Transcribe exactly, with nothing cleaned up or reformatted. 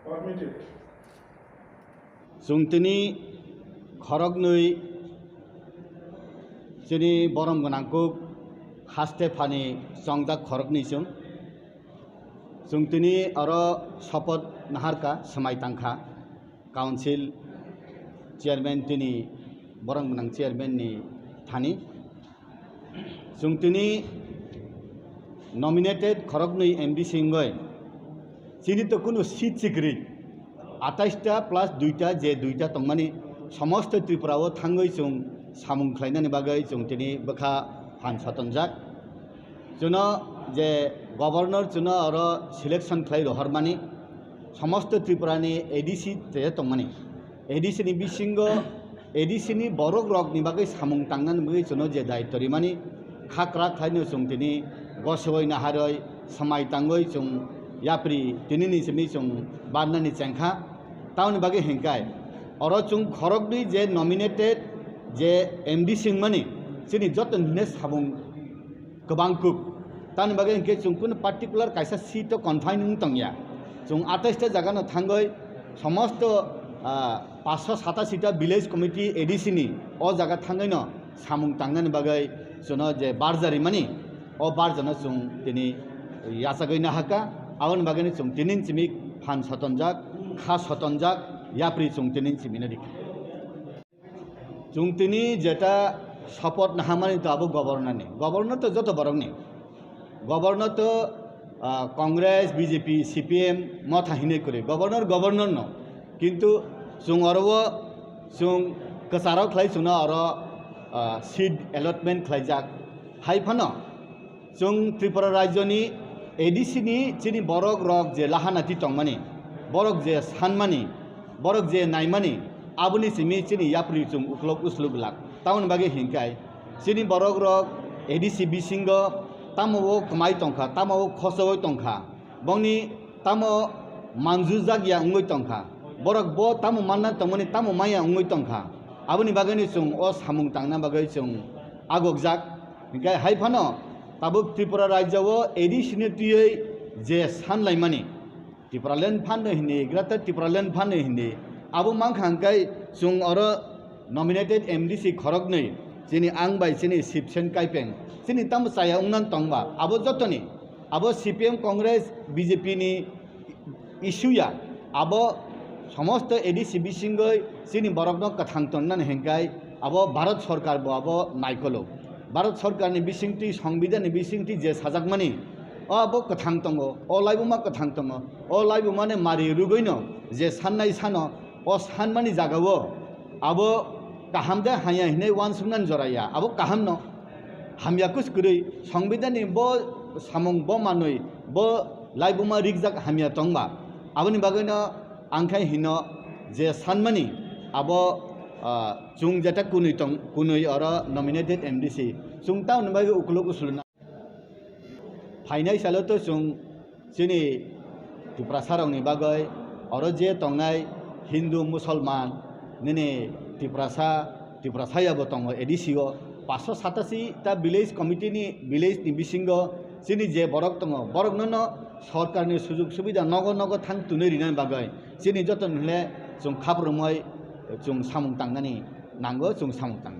Permitted. Chwng tini khoroknwi chini borom gwnang kuk haste phani chongjak khoroknwi chwng. Chwng tini oro sopoth naharkha, swmai tangkha council chairman, tini borom gwnang chairman ni thani. Chwng tini nominated khoroknwi M D C wngwi, chini to kunu seat si kwrwi, atais ta plus dui ta, je dui ta tongmani, somosto Tripura o thangwi chwng samung khlainani bagwi chwng tini bwkha phan sotonjak. Chwngno je governor chwngno oro selection khlai rohormani, somosto Tripura ni A D C te tongmani, A D C ni bisingo A D C ni borok rok ni bagwi samung tangnani bagwi chwngno je daityo rimani, kha kwrak khlaino chwng tini gosoi naharoi swmai tangwi chwng yapri tini ni simi chwng barnani chengkha. Tamoni bagwi hinkai oro chwng khoroknwi je nominated je M D C wngmani, chini joto hine samung kwbang kuk. Tamoni bagwi hinkhe chwng kunu particular kaisa seat o confine wng tongya. Chwng atais ta jaga no thangwi somosto, ah, paanch sho satasita village committee A D C ni o jaga thangwi no samung tangnani bagwi chwngno je barja rimani, o barja no chwng tini yachagwi nahaka. Aboni bagwi no chwng tini chimi phan sotonjak, kha sotonjak, yapri chwng tini chimi no rikha. Chwng tini jeta support nahamani to abo governor ni. Governor to joto borok ni. Governor to, ah, Congress, B J P, C P M motha hinwi kwrwi. Governor, governor no. Kintu chwng oro o chwng kwcharo khlai chwngno oro, ah, seat allotment khlaijak. Hai phano chwng Tripura rajyoni A D C ni chini borok rok je lahanati tongmani, borok je sanmani, borok je naimani, aboni simi chini yapri chwng uklok usluk lak. Tamoni bagwi hinkai chini borok rok A D C bisingo tamo o kwmai tongkha, tamo o khosoi tongkha, bongni tamo manjujak ya wngwi tongkha, borok bo tamo manna tongmani tamo maya wngwi tongkha. Aboni bagwino chwng o samung tangna bagwi chwng agokjak. Hinkhe hai phano tabuk Tripura rajya o A D C ni twiwi je sanlaimani, Tipraland phano hindi, Greater Tipraland phano hindi, abo mankha hinkhe chwng oro nominated M D C khoroknwi, chini ang bai chini Sibsen Kaipeng, chini tamo chaya wngnan tongba, abo jotoni, abo C P M, Congress, B J P ni issue ya, abo somosto A D C bisingoi chini borokno kwthang tongnani hinkai abo Bharat Sorkar bo abo naikolo. Bharat Sorkar ni bisingtwi, Songbidan ni bisingtwi je sajakmani, o abo kwthang tongo, o laibuma kwthang tongo, o laibumani mari rwgwino je sannai sano, o sanmani jagao abo kaham de hamya hinwi uansuknani jora ya, abo kaham no. Hamya kus kwrwi, Songbidan ni bo samung bo manwi, bo laibuma rikjak hamya tongba. Aboni bagwino ang khai hino je sanmani abo, ah, chwng jeta kunwi tong, kunwi oro nominated M D C. Chwng tamoni bagwi ukuluk usuluna. Phainai salo to chwng chini Tiprasa rokni bagwi oro je tongnai Hindu, Musolman, nini Tiprasa, Tiprasa yabo tongo A D C o. Paanch sho satasi ta village committee ni, village ni bisingo chini je borok tongo, borokno no sorkar ni sujug subida nogo nogo thang tunwi rinani bagwi chini joto ni hwnle chwng khaprumwi chwng samung tangnani nango, chwng samung tang.